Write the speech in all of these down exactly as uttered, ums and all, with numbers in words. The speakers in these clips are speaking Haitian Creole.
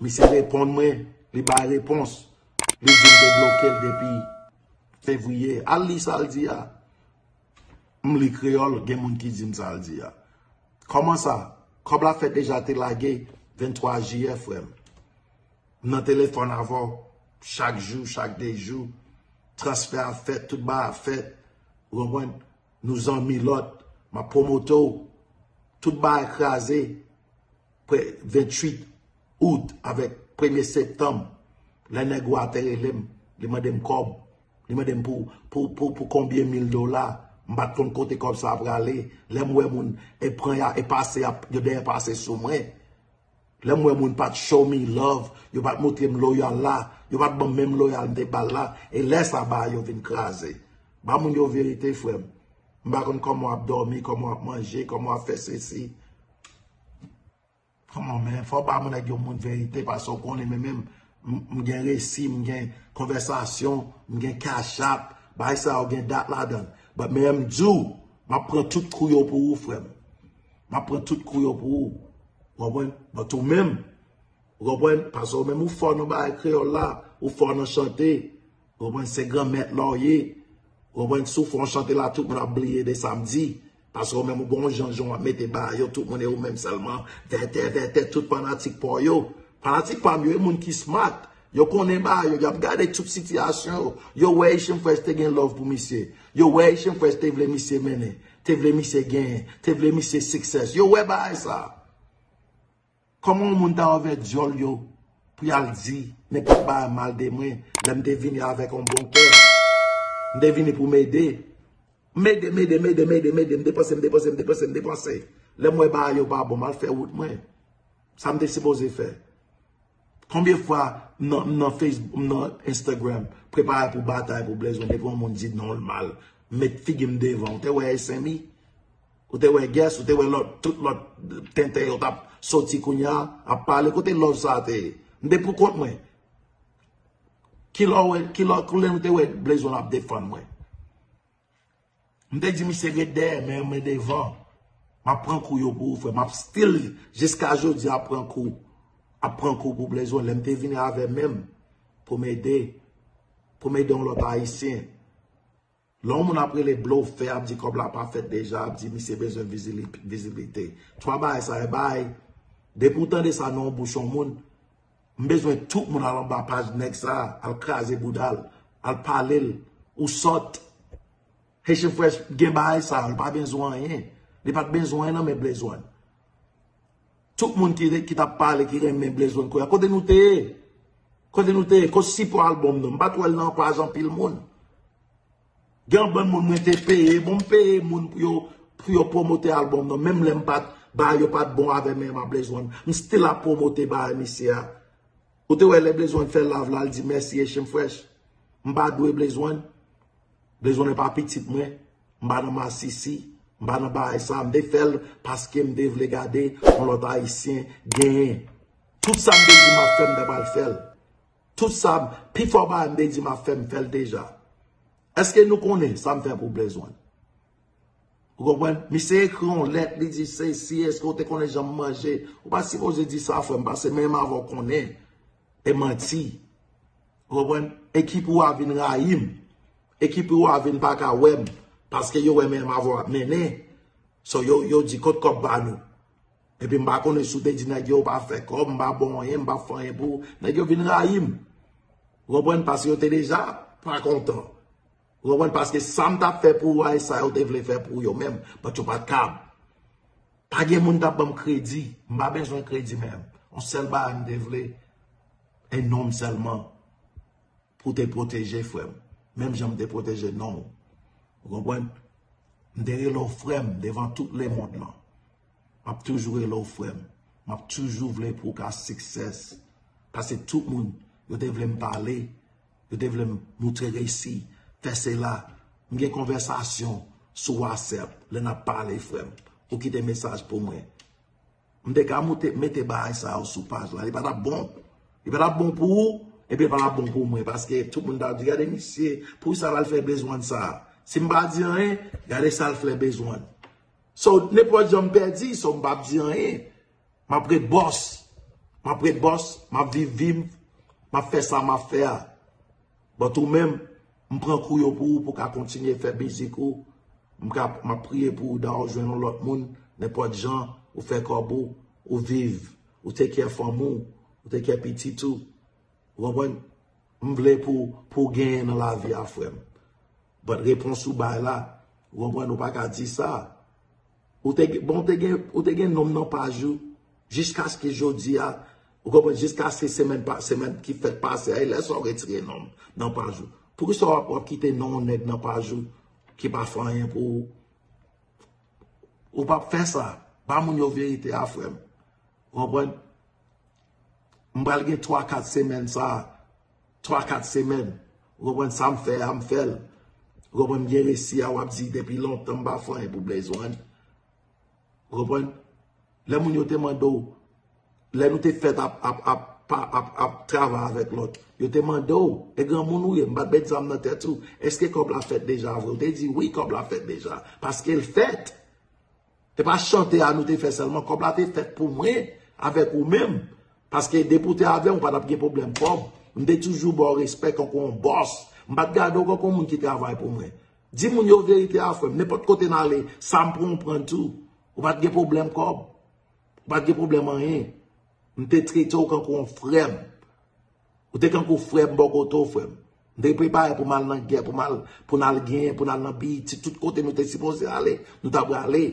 Misye reponn mwen, li bay repons. Li di m debloke l depi fevriye. Al li sa l di a. M li kreyòl, gen moun ki di m sa l di a. Kòman sa? Kòb la fèt deja te lage venntwa jiyè, frè m. M nan telefòn avè w chak jou, chak de jou. Transfè ap fèt, tout bagay ap fèt. Ou konprann? Nou zanmi lòt. M ap pwomote w. Tout bagay kraze. Pre-, venntuit out avèk premye septanm, lè nèg ou a te rele m, li mande m kòb. Li mande m pou, pou, pou, pou konbyen mil dola. M pa t konn kote kòb sa a prale. Lè m wè moun e pran ya, e pase, y ap, yo dèyè pase sou mwen. Lè m wè moun pa t show me love, yo pa t montre m loyal la, yo pa t ban m menm loyal m te ba l la, e lè sa bagay yo vin kraze. Ba moun yo verite, frè m. M pa konn kòman w ap dòmi, kòman w ap manje, kòman w ap fè sesi. Kòman, men, fò w ba moun nèg yo moun verite, paske w konnen, men menm, m, m gen resi, m gen konvèsasyon, m gen Cash App, bagay sa yo gen dat ladan l. But men m di w, m ap pran tout kou yo pou ou, frè m. M ap pran tout kou yo pou ou. Ou konprann? But ou menm, ou konprann? Paske ou menm ou fò nan bagay kreyòl la, ou fò nan chante. Ou konprann? Se granmèt la w ye. Ou konprann? Si w fè yon chante la, tout moun ap bliye de sa m di. Paske ou menm ou gen yon jan, jan w ap mete bagay yo, tout moun e ou menm sèlman. Vètè, vètè, tout fanatik pa w yo. Fanatik pa m yo, e moun ki smart. Yo konnen bagay yo, y ap gade tout sitiyasyon yo. Yo wè Echann Fresh te gen love pou misye. Yo wè Echann Fresh te vle misye mennen, te vle misye genyen, te vle misye success. Yo wè bagay sa. Kòman yon moun ta ouvè dyòl yo pou y al di nenpòt bagay mal de mwen, lè m te vini avèk yon bon kè? M te vini pou m ede. M ede, m ede, m ede, m ede, m ede, m depanse, m depanse, m depanse, m depanse. Lè m wè bagay yo pa bon, m al fè wout mwen. Sa m te sipoze fè. Konbyen fwa m nan, m nan Facebook, m nan Instagram, prepare pou batay pou Blaze One, epi yon moun di non l mal, m met figi m devan. Ou te wè Esemi? Ou te wè Guess, ou te wè lòt, tout lòt tenten yo t ap soti kounye a, ap pale. Kote love sa a te ye? M te pou kont mwen. Kilè w wè, kilè, kilè nou te wè Blaze One ap defann mwen? M te di misye ret dèyè, men men devan. M ap pran kou yo pou ou, frè. M ap still, jiska jodi, ap pran kou. Ap pran kou pou Blaze One. Lè m te vini avè men m pou m ede, pou m ede yon lòt ayisyen. Lè yon moun ap rele blofè, ap di kòb la pa fèt deja, ap di misye bezwen vizili-, vizibilite. Twa bagay sa, e bagay, depi w tande sa nan yon bouch yon moun, m bezwen tout moun al anba paj nèg sa, al kraze bouda l, al pale l, ou sòt. Haitian Fresh gen bagay sa, li pa bezwen anyen. Li pa t bezwen anyen nan men Blaze One. Tout moun ki, ki t ap pale, ki renmen Blaze One kounye a, kote nou te ye? Kote nou te ye? Kote sipò albòm nan? M pa t wè l nan paj anpil moun. Gen yon bann moun mwen te peye, bon, m peye moun pou yo, pou yo pwomote albòm nan. Menm lè m pa t, bagay yo pa t bon avè men m a Blaze One, m still ap pwomote bagay misye a. Ou te wè lè Blaze One fè live la, l di mèsi Haitian Fresh. M pa dwe Blaze One. Blaze One pa pitit mwen. M pa nan masisi. M pa nan bagay sa. M te fè l paske m te vle gade yon lòt ayisyen genyen. Tout sa m te di m ap fè, m te pral fè l. Tout sa, pifò bagay m te di m ap fè, m fè l deja. Èske nou konnen sa m fè pou Blaze One? Ou konprann? Misye ekri yon lèt, li di sesi, èske w te konnen jan m manje? Ou pa sipoze di sa, frè m, paske menm avè w konnen e manti. Ou konprann? Ekip ou a vin rayi m. Ekip ou a vin pa ka wè m, paske yo wè menm avè w ap mennen. So, yo, yo di, kot kòb ba nou? Epi m pa konnen si w te di nèg yo ou pa fè kòb, m pa ba w anyen, m pa fè anyen pou ou. Nèg yo vin rayi m. Ou konprann? Paske yo te deja pa kontan. Ou konprann? Paske sa m t ap fè pou ou a, e sa yo te vle fè pou yo menm, but yo pa t kab. Pa gen moun t ap ban m kredi. M pa bezwen kredi menm. Yon sèl bagay m te vle, e non m sèlman. Pou te pwoteje frè m, menm jan m te pwoteje non w. Ou konprann? M te rele w frè m devan tout lemonn lan. M ap toujou rele w frè m. M ap toujou vle pou w ka success. Paske tout moun, yo te vle m pale, yo te vle m moutre resi, fè sela. M gen konvèsasyon sou WhatsApp, lè n ap pale, frè m. Ou kite mesaj pou mwen. M te ka moute, mete bagay sa yo sou paj la. Li pa t ap bon. Li pa t ap bon pou ou, epi li pa t ap bon pou mwen. Paske tout moun t ap di, gade misye, poukisa l al fè Blaze One sa? Si m pa di anyen, gade sa l fè Blaze One. So, nenpòt jan m pèdi, so m p ap di anyen. M ap ret bòs. M ap ret bòs, m ap viv vi m, m ap fè sa m ap fè a. But ou menm, m pran kou yo pou ou, pou w ka kontinye fè mizik ou. M ka, m ap priye pou ou, dan ou jwenn yon lòt moun, nenpòt jan, ou fè kòb ou, ou viv, ou take care fanm ou, ou take care pitit ou. Ou konprann? M vle pou, pou w genyen nan lavi a, frè m. But repons ou bay la, ou konprann, ou pa ka di sa. Ou te, bon, ou te gen, ou te gen non m nan paj ou, jiskaske jodi a, ou konprann, jiskaske semèn, pa, semèn ki fèt pase a, e lè sa w retire non m nan paj ou. Poukisa w ap, w ap kite non yon nèg nan paj ou ki pa fè anyen pou ou? Ou p ap fè sa. Ba moun yo verite a, frè m. Ou konprann? M pral gen twa, kat semèn sa, twa, kat semèn. Ou konprann sa m fè a, m fè l. Ou konprann m gen resi a, w ap di depi lontan m pa fè anyen pou Blaze One. Ou konprann? Lè moun yo te mande w, lè nou te fèt ap, ap, ap, pa, ap, ap travay avèk lòt, yo te mande w, e granmoun ou ye, m pa t met zam nan tèt ou, èske kòb la fèt deja vre? Ou te di wi, kòb la fèt deja, paske l fèt. E pa chante a nou te fè sèlman, kòb la te fèt pou mwen, avèk ou menm. Paske depi w te avè m, ou pa t ap gen pwoblèm kòb. M te toujou ba w respè kankou yon bòs. M pa t gade w kankou yon moun ki travay pou mwen. Di moun yo verite a, frè m. Nenpòt kote n ale, sa m pran, w pran tou. Ou pa t gen pwoblèm kòb. Ou pa t gen pwoblèm anyen. M te trete w kankou yon frè m. Ou te kankou frè m bò kote w, frè m. M te prepare pou m al nan gè, pou m al, pou n al genyen, pou n al nan B E T, tout kote nou te sipoze ale, nou ta prale.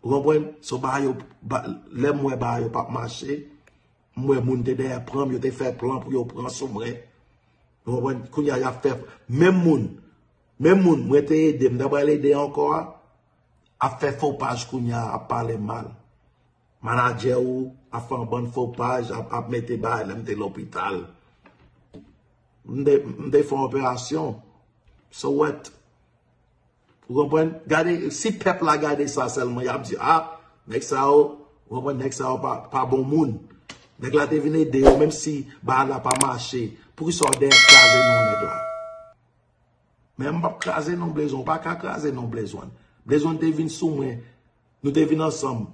Ou konprann? So, bagay yo, ba, lè m wè bagay yo p ap mache, m wè moun te dèyè pran m, yo te fè plan pou yo pran sou mwen. Ou konprann? Kounye a, y ap fè, menm moun, menm moun mwen te ede, m ta pral ede ankò a, ap fè fo paj kounye a, ap pale mal. Manadjè ou ap fè yon bann fo paj, ap, ap mete bagay lè m te lopital. M te, m te fè yon operasyon. So what? Ou konprann? Gade, si pèp la gade sa sèlman, y ap di, ah, nèg sa yo, ou konprann, nèg sa yo pa, pa bon moun. Nèg la te vin ede yo, menm si bagay la pa mache. Poukisa w dèyè kraze non nèg la? Men m p ap kraze non Blaze One, ou pa ka kraze non Blaze One. Blaze One te vin sou mwen, nou te vin ansanm.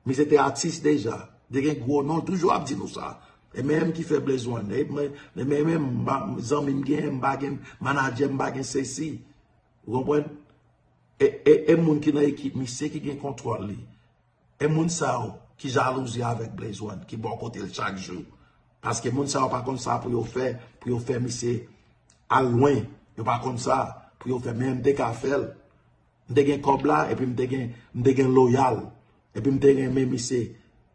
Misye te atis deja, te gen gwo non, l toujou ap di nou sa. E menm ki fè Blaze One, e men, e men, men m pa, zanmi m gen, m pa gen manadjè, m pa gen sesi. Ou konprann? E, e, e moun ki nan ekip misye ki gen kontwòl li. E moun sa yo ki jalouzi avèk Blaze One, ki bò kote l chak jou. Paske moun sa yo pa konn sa pou yo fè, pou yo fè misye al lwen. Yo pa konn sa pou yo fè, men m te ka fè l. M te gen kòb la, epi m te gen, m te gen loyal. Epi m te renmen misye.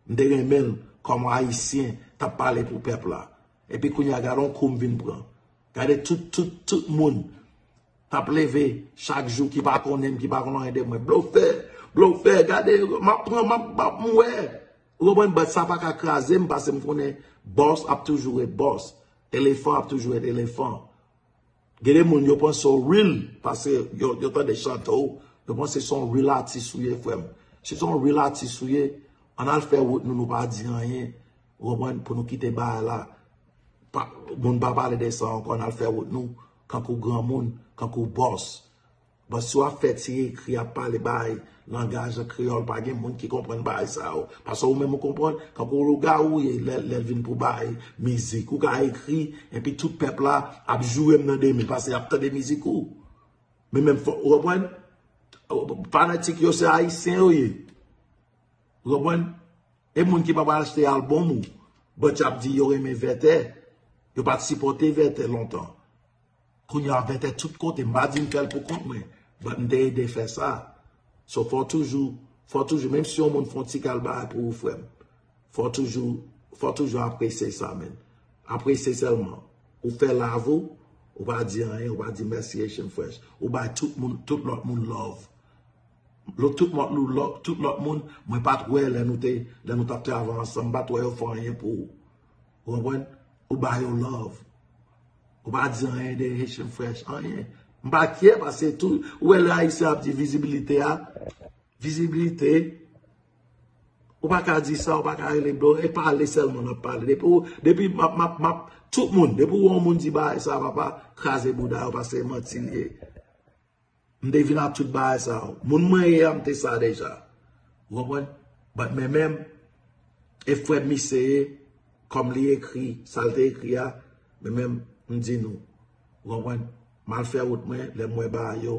M te renmen l kòm Ayisyen t ap pale pou pèp la. Epi kounye a, gade yon kou m vin pran. Gade tout, tout, tout moun t ap leve chak jou ki pa konnen m, ki pa konn anyen de mwen. Blofè, blofè, gade, m ap pran, m ap, m ap, m wè. Ou konprann, but sa pa ka kraze m, paske m konnen bòs ap toujou ret bòs. Elefan ap toujou ret elefan. Gen de moun, yo panse w real, paske yo, yo tande chante w, yo panse se yon real atis ou ye, frè m. Si se yon real atis ou ye, ann al fè wout nou, nou pa di anyen. Ou konprann? Pou nou kite bagay la. Pa, moun pa pale de sa ankò, n al fè wout nou, kankou granmoun, kankou bòs. But si w ap fè ti ekri, ap pale bagay, langaj an kreyòl, pa gen moun ki konprann bagay sa yo. Paske ou menm ou konprann, kankou lougawou ye, lè, lè l vin pou bagay mizik. Ou ka ekri, epi tout pèp la ap joure m nan de men, paske y ap tande mizik ou. Men menm fò, ou konprann? Fanatik yo se ayisyen yo ye. Ou konprann? E moun ki pa pral achte albòm ou, but y ap di yo renmen Vètè. Yo pa t sipòte Vètè lontan. Kounye a Vètè tout kote, m pa di m fè l pou kont mwen, but m te ede fè sa. So fò w toujou, fò w toujou, menm si yon moun fè yon ti kal bagay pou ou, frè m, fò w toujou, fò w toujou apresye sa, man. Apresye sèlman. Ou fè love ou, ou pa di anyen, ou pa di mèsi Haitian Fresh. Ou bay tout moun, tout lòt moun love. Lòt, tout lòt, lòt, tout lòt moun, mwen pa t wè lè nou te, lè nou t ap travay ansanm, m pa t wè yo fè anyen pou ou. Ou konprann? Ou ba yo love. Ou pa di anyen de Haitian Fresh, anyen. M pa care, paske tou, ou wè lè Ayisyen ap di vizibilite a, vizibilite, ou pa ka di sa, ou pa ka rele blo, e pale sèlman n ap pale. Depi ou, depi m ap, m ap, m ap, tout moun, depi ou wè yon moun di bagay sa, papa, kraze bouda yo, paske se manti l ye. M te vin ak tout bagay sa yo. Moun mwen ye a, m te sa deja. Ou konprann? But men menm, e frè m misye ye, Kòm li ekri, sa l te ekri a, men menm, m di nou, ou konprann? M al fè wout mwen, lè m wè bagay yo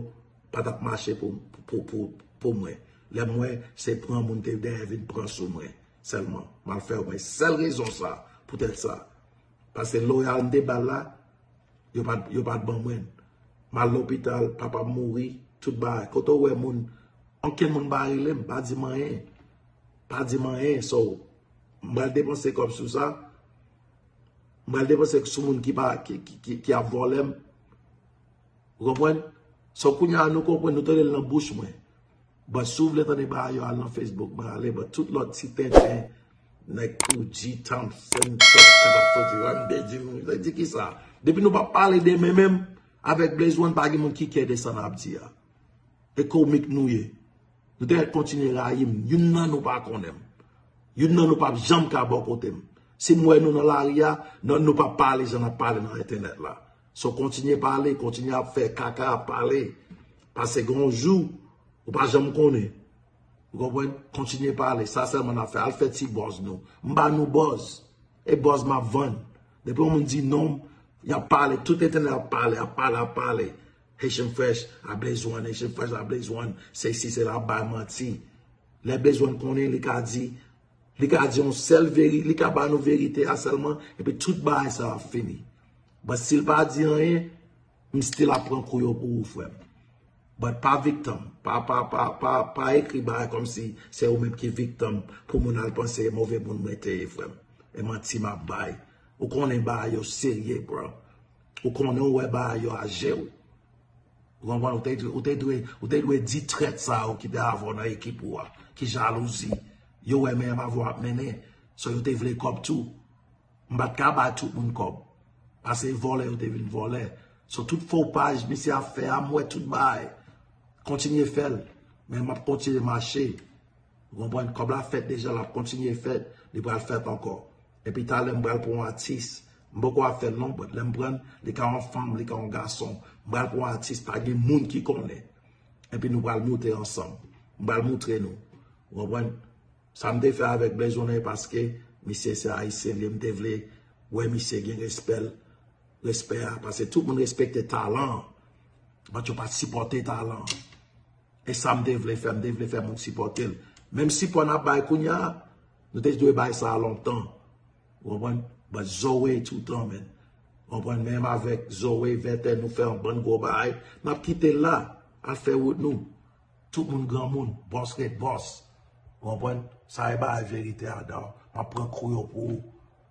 pa t ap mache pou, pou, pou, pou mwen. Lè m wè se pran moun te dèyè vin pran sou mwen sèlman. M al fè wout mwen. Sèl rezon sa, poutèt sa. Paske loyal m te ba l la, yo pa t, yo pa t ban mwen l. M al lopital, papa m mouri, tout bagay. Kote w wè moun, ankenn moun pa rele m, pa di m anyen. Pa di m anyen. So, m pral depanse kòb sou sa. M pral depanse sou moun ki pa, ki, ki, ki, ki ap vòlè m. Ou konprann? So, kounye a, nou konprann, nou tande l nan bouch mwen. But si w vle tande bagay yo, al nan Facebook mwen, ale, but tout lòt ti tenten, nèg Koudji, Thompson, sòt, sa t ap soti, Randy, di nou, sa di ki sa? Depi nou pa pale de men menm, avèk Blaze One, pa gen moun ki kè de sa n ap di a. E komik nou ye. Nou te kontinye rayi m. Youn nan nou pa konnen m. Youn nan nou p ap janm ka bò kote m. Si m wè nou nan lari a, non, nou p ap pale jan n ap pale nan entènèt la. So, kontinye pale, kontinye ap fè kaka ap pale. Paske gen yon jou, ou pa janm konnen. Ou konprann? Kontinye pale. Sa sèlman n ap fè. Al fè ti buzz nou. M ba nou buzz. E buzz m ap vann. Depi yon moun di non m, y ap pale. Tout entènèt ap pale, ap pale, ap pale. Haitian Fresh a Blaze One, Haitian Fresh a Blaze One. Se si, se la, ap bay manti. Lè Blaze One konnen, li ka di, li ka di yon sèl veri, li ka ba nou verite a sèlman, epi tout bagay sa ap fini. But si l pa di anyen, m still ap pran kou yo pou ou, frè m. But pa viktim. Pa, pa, pa, pa, pa ekri bagay kòmsi se ou menm ki viktim pou moun al panse e move moun mwen te ye, frè m. E manti m ap bay. Ou konnen bagay yo serye, bro. Ou konnen ou wè bagay yo a je w. Ou konprann? Ou te, ou te dwe, ou te dwe di trèt sa yo ki te avè w nan ekip ou a, ki jalouzi. Yo wè menm avè w ap mennen. So yo te vle kòb tou. M pa t ka bay tout moun kòb. Paske vòlè yo te vin vòlè. So tout fo paj misye ap fè a, m wè tout bagay. Kontinye fè l. Men m ap kontinye mache. Ou konprann? Kòb la fèt deja, l ap kontinye fèt. Li pral fèt ankò. Epi talè m pral pran yon atis. M poko ap fè l non, but lè m pran l, li ka yon fanm, li ka yon gason. M pral pran yon atis, pa gen moun ki konnen. Epi nou pral moute ansanm. M pral moutre nou. Ou konprann? Sa m te fè avèk Blaze One paske misye se ayisyen li ye, m te vle wè misye gen respè l, respè a, paske tout moun respekte talan an, but yo pa t sipòte talan an. E sa m te vle fè, m te vle fè moun sipòte l. Menm sipò n ap bay kounye a, nou te dwe bay sa a lontan. Ou konprann? But Zoe toutan, men. Ou konprann? Menm avèk Zoe, Vètè, nou fè yon bann gwo bagay. N ap kite l la, al fè wout nou. Tout moun granmoun, bòs ret bòs. Ou konprann? Sa e bagay verite a, dawg. M ap pran kou yo pou ou.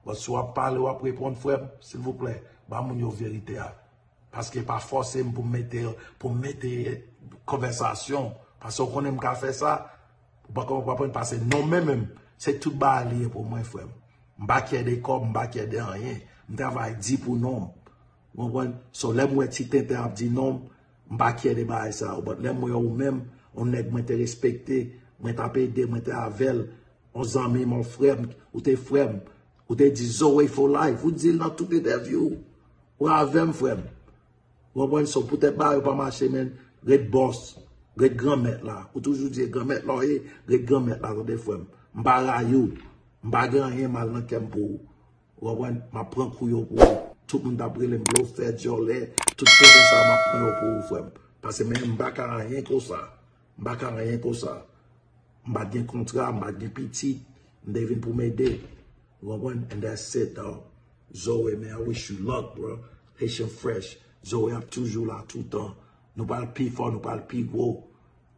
But si w ap pale, w ap reponn, frè m, silvouplè, ba moun yo verite a. Paske pa fòse m pou m mete, pou m mete konvèsasyon. Paske w konnen m ka fè sa. Ou pa konprann, pase non men menm, se tout bagay li ye pou mwen, frè m. M pa kyè de kòb, m pa kyè de anyen. M travay di pou non m. Ou konprann? So, lè m wè ti tenten ap di non m, m pa kyè de bagay sa yo. But lè m wè ou menm, yon nèg mwen te respekte, mwen t ap ede, mwen te avè l, yon zanmi m, yon frè m, ou te frè m, ou te di Zoe for life, ou di l nan tout entèvyou. Ou avè m, frè m. Ou konprann? So, poutèt bagay yo pa mache, men, ret bòs, ret granmèt la. Ou toujou di e granmèt la w ye, ret granmèt la, tande, frè m. M pa rayi w. M pa gen anyen mal nan kè m pou ou. Ou konprann? M ap pran kou yo pou ou. Tout moun t ap rele m blofè, dyòlè, tout kote sa, m ap pran yo pou ou, frè m. Pase men m pa ka anyen konsa. M pa ka anyen konsa. M pa t gen kontra, m pa t gen pitit. M te vin pou m ede. Ou konprann? And that's it, dawg. Zoe, man, I wish you luck, bro. Haitian Fresh. Zoe ap toujou la toutan. Nou pral pi fò, nou pral pi gwo.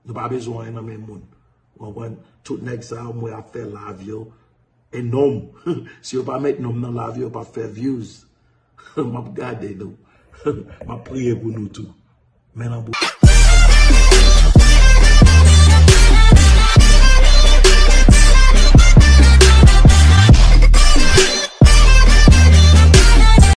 Nou pa bezwen anyen nan men moun. Ou konprann? Tout nèg sa yo, m wè ap fè live yo. E non m. Si yo pa met non m nan live yo, yo p ap fè views. M ap gade nou. M ap priye pou nou tou. Men nan bou-